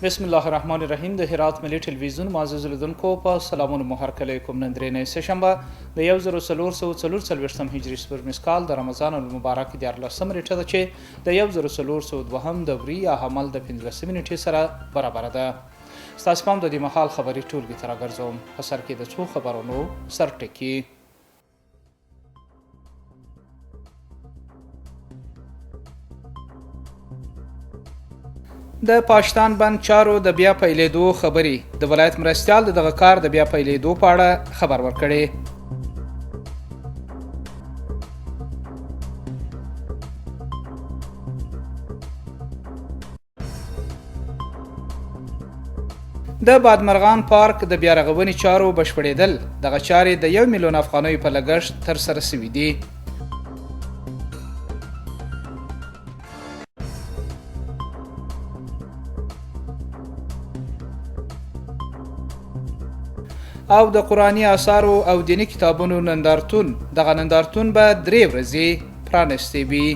بسم الله الرحمن الرحیم د هرات ملي ټلویزیون معزز لیدونکو په سلامونو مو هرکلی کوم. نن درېنۍ سه شنبه د 1444 هجري سپوږمیز کال د رمضان المبارک 13 نیټه ده چې د 1402 د وري یا حمل د 15 نیټې سره برابره ده. ستاسو پام د دې مهال خبري ټولګې ته راګرځوم. په سر کې د څو خبرونو سرټکي. د پاشتان بند چارو د بیا پیلېدو خبرې، د ولایت مرستیال د دغه کار د بیا پیلېدو په اړه خبر ورکړی. د بادمرغان پارک د بیارغونې چارو بشپړېدل، دغه چارې د 1 میلیون افغانیو په لګښت ترسره شوې دي. او د قرآني آثارو او دیني کتابونو نندارتون، دغه نندارتون به 3 ورځې پرانیستی وي.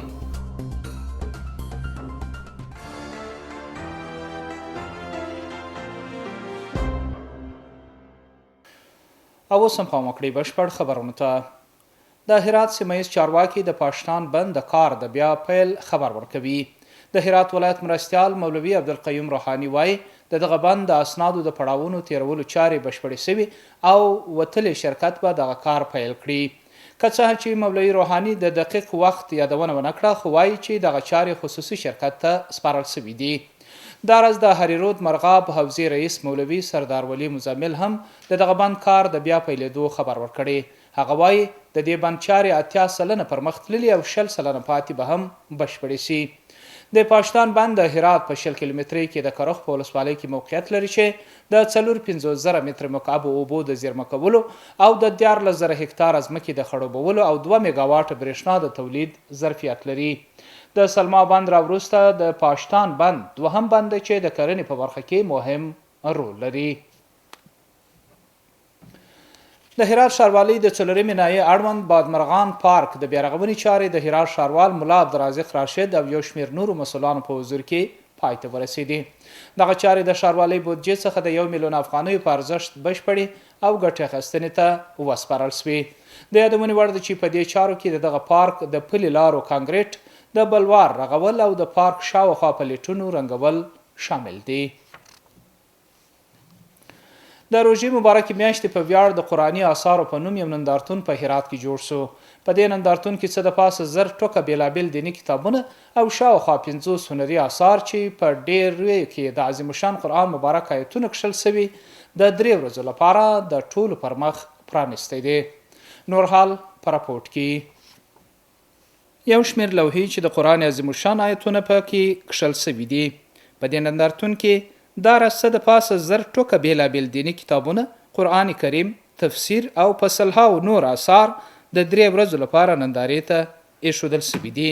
او اوس هم پام وکړئ بشپړ خبرونو ته. د هرات سیمه ییز چارواکي د پاشتان بند د کار د بیا پیل خبر ورکوي. د هرات ولایت مرستیال مولوي عبدالقیوم روحاني وايي، د دغه بند د اسنادو د پړاوونو تېرولو چارې بشپړې شوي او وتلی شرکت به دغه کار پیل کړي. که څه چې مولوي روحاني د دقیق وخت یادونه ونه کړه، خو وايي چې دغه چارې خصوصي شرکت ته سپارل شوې دي. داراز د هریرود مرغاب حوزې رئیس مولوي سردار ولي مزمل هم د دغه بند کار د بیا پیلېدو خبر ورکړی. هغه وايي، د دې بند چارې 80% پر مخ تللي او 20% پاتې به هم بشپړې شي. د پاشتان بند د هرات په 20 کیلومترۍ کې د کرخ په ولسوالۍ کې موقعیت لري چې د 54 زره متر مکعب اوبو د زیرمه کولو او د 13 زره هکتاره ځمکې د خړوبولو او 2 میګاواټه برېښنا د تولید ظرفیت لري. د سلما بند را وروسته د پاشتان بند دوهم بند دی چې د کرنې په برخه کې مهم رول لري. د هرات ښاروالۍ د څلورمې ناحیې اړوند بادمرغان پارک د بیارغونې چارې د هرات ښاروال ملا عبدالرازق راشد او یو شمېر نورو مسؤلانو په حضور کې پای ته ورسېدې. دغه چارې د ښاروالۍ بودجې څخه د 1 میلیون افغانیو په ارزښت بشپړې او ګټې اخیستنې ته وسپارل شوې. د یادونې وړ ده چې په دې چارو کې د دغه پارک د پلي لارو کانګریټ، د بلوار رغول او د پارک شاوخوا پلیټونو رنګول شامل دي. د روژې مبارکې میاشتې په ویاړ د قرآني آثارو په نوم یو نندارتون په هرات کې جوړ شو. په دې نندارتون کې څه د پاسه 1000 ټوکه بېلابېل دیني کتابونه او شاوخوا 50 هنري آثار چې په ډېریو کې د عظیم الشان قرآن مبارک آیتونه کښل شوي، د 3 ورځو لپاره د ټولو پر مخ پرانیستی دی. نور حال په رپوټ کې. یو شمېر لوحې چې د قرآن عظیم الشان آیتونه په کې کښل شوي دي. په دې نندارتون کې دا راز څه د پاسه 1000 ټوکه بېلابېل دیني کتابونه، قرآن کریم، تفسیر او په سلهاوو نور آثار د 3 ورځو لپاره نندارې ته اېښودل شوي دي.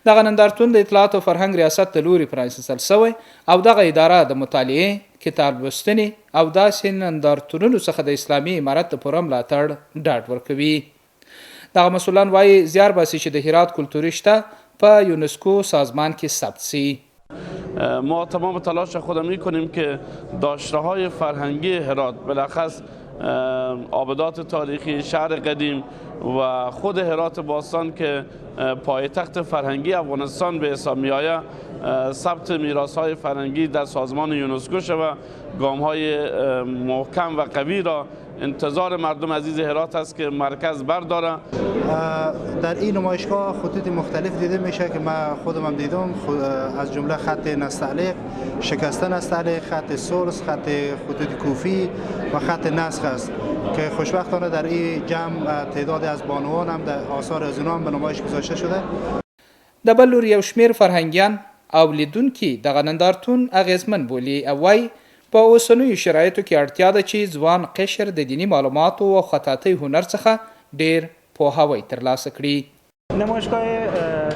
دغه نندارتون د اطلاعات او فرهنګ ریاست له لوري پرانیستل شوی او دغه اداره د مطالعې، کتاب لوستنې او داسې نندارتونونو څخه د اسلامي امارت د پوره ملاتړ ډاډ ورکوي. دغه مسؤلان وايي، زیار باسي چې د هرات کلتوري شته په یونسکو سازمان کې ثبت شي. ما تمام تلاش خود میکنیم که داشته های فرهنگی هرات، بالاخص آبدات تاریخی شهر قدیم و خود هرات باستان که پایتخت فرهنگی افغانستان به حساب می آید، ثبت میراث های فرهنگی در سازمان یونسکو شود. گام های محکم و قوی را انتظار مردم عزیز هرات است که مرکز برداره. در این نمایشگاه خطوط مختلف دیده میشه که من خودم هم دیدم، از جمله خط نستعلیق، شکسته نستعلیق، خط ثلث، خط خطوط کوفی و خط نسخ است که خوشبختانه در این جمع تعداد از بانوان هم در آثار از هم به نمایش گذاشته شده. د بل لوري یو شمېر فرهنګیان او لیدونکي دغه نندارتون اغېزمن بولي او وايي، په اوسنیو شرایطو کې اړتیا ده چې ځوان قشر د دیني معلوماتو او خطاطۍ هنر څخه ډېر پوهاوی ترلاسه کړي. نمایشگاه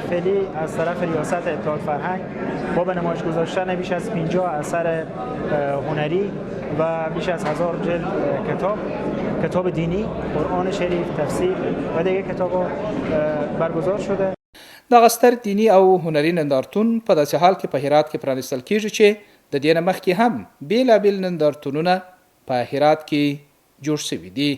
فعلی از طرف ریاست اطلاعات فرهنگ با به نمایش گذاشتن بیش از 50 اثر هنری و بیش از 1000 جلد کتاب، کتاب دینی، قرآن شریف، تفسیر و دیگه کتاب برگزار شده. دغه ستر دیني او هنري نندارتون په داسې حال کې په هرات کې پرانیستل کېږي چې د دې نه مخکې هم بېلابېل نندارتونونه په هرات کې جوړ شوي دي.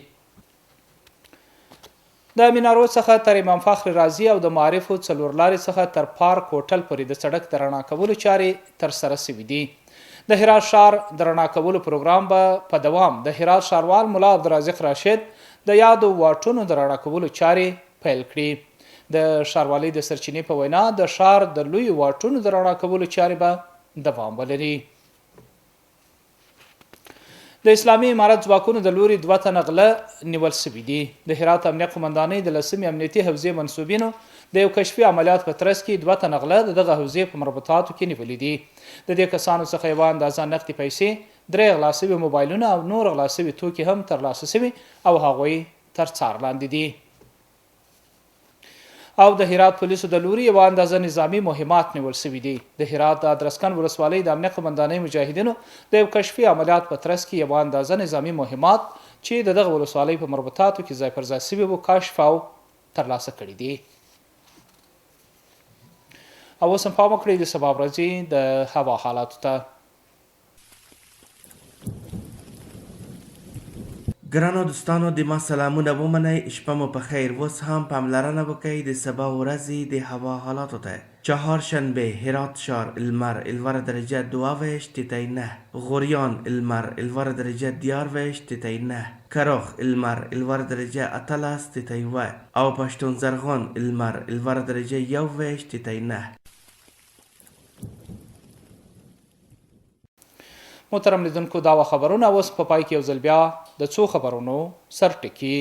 د منارو څخه تر امام فخر رازي او د معارفو څلورلارې څخه تر پارک هوټل پورې د سړک د رڼا کولو چارې ترسره شوې دي. د هرات ښار د رڼا کولو پروګرام به په دوام د هرات ښاروال ملا عبدالرازق راشد د یادو واټونو د رڼا کولو چارې پیل کړي. د ښاروالۍ د سرچینې په وینا د ښار د لویو واټونو د رڼا کولو چارې به دوام ولري. د اسلامي امارت ځواکونو د لوري دوه تنه غله نیول شوي دي. د هرات امنیه قومندانۍ د لسمې امنیتي حوزې منسوبینو د یو کشفي عملیات په ترڅ کې دوه تنه غله د دغه حوزې په مربوطاتو کې نیولي دي. د دې کسانو څخه یوه اندازه نقدې پیسې، درې غلا شوي موبایلونه او نور غلا شوي توکي هم ترلاسه شوي او هغوی تر څار لاندې دي. او د هرات پولیسو د لوري یوه اندازه نظامي مهمات نیول شوي دي. د هرات د ادرسکن ولسوالۍ د امنیه قومندانۍ مجاهدینو د یو کشفي عملیات په ترڅ کې یوه اندازه نظامي مهمات چې د دغه ولسوالۍ په مربوطاتو کې ځای پر ځای شوي وو کشف او ترلاسه کړي دي. او اوس هم پام وکړئ د سبا ورځې د هوا حالاتو ته. ګرانو دوستانو د ما سلامونه ومنئ شپه مو په خیر اوس هم پاملرنه وکړئ د سبا ورځې د هوا حالاتو ته چهار شنبه هرات ښار لمر لوړه درجه 22 ټیټی 9 غوریان لمر لوړه درجه 23 ټیټی 9 کرخ لمر لوړه درجه 18 ټیټی 8 او پښتون زرغون لمر لوړه درجه 21 ټیټی 9. محترم لیدونکو دا وه خبرونه اوس په پای کې یو ځل بیا د څو خبرونو سرټکي.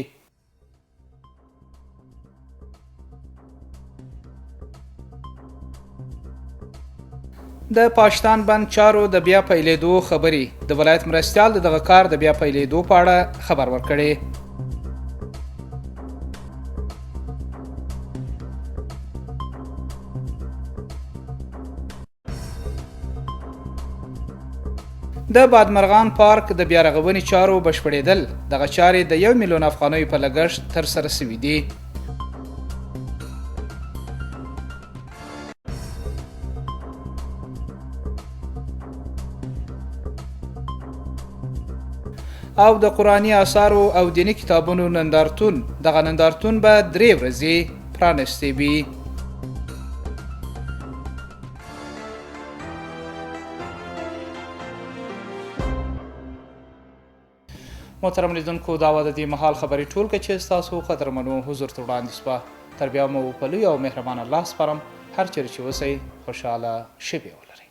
د پاشتان بند چارو د بیا پیلېدو خبرې، د ولایت مرستیال د دغه کار د بیا پیلېدو په اړه خبر ورکړی. د بادمرغان پارک د بیارغونې چارو بشپړېدل، دغه چارې د 1 میلیون افغانیو په لګښت ترسره شوې دي. او د قرآني آثارو او دیني کتابونو نندارتون، دغه نندارتون به 3 ورځې پرانیستی وي. محترم لیدونکو دا وه د دې مهال خبري ټولګه چې ستاسو قدرمنو حضور ته وړاندې شوه. تر بیا مو په لوی او مهربان الله سپارم. هر چېرې چې اوسئ خوشحاله شېبې ولرئ.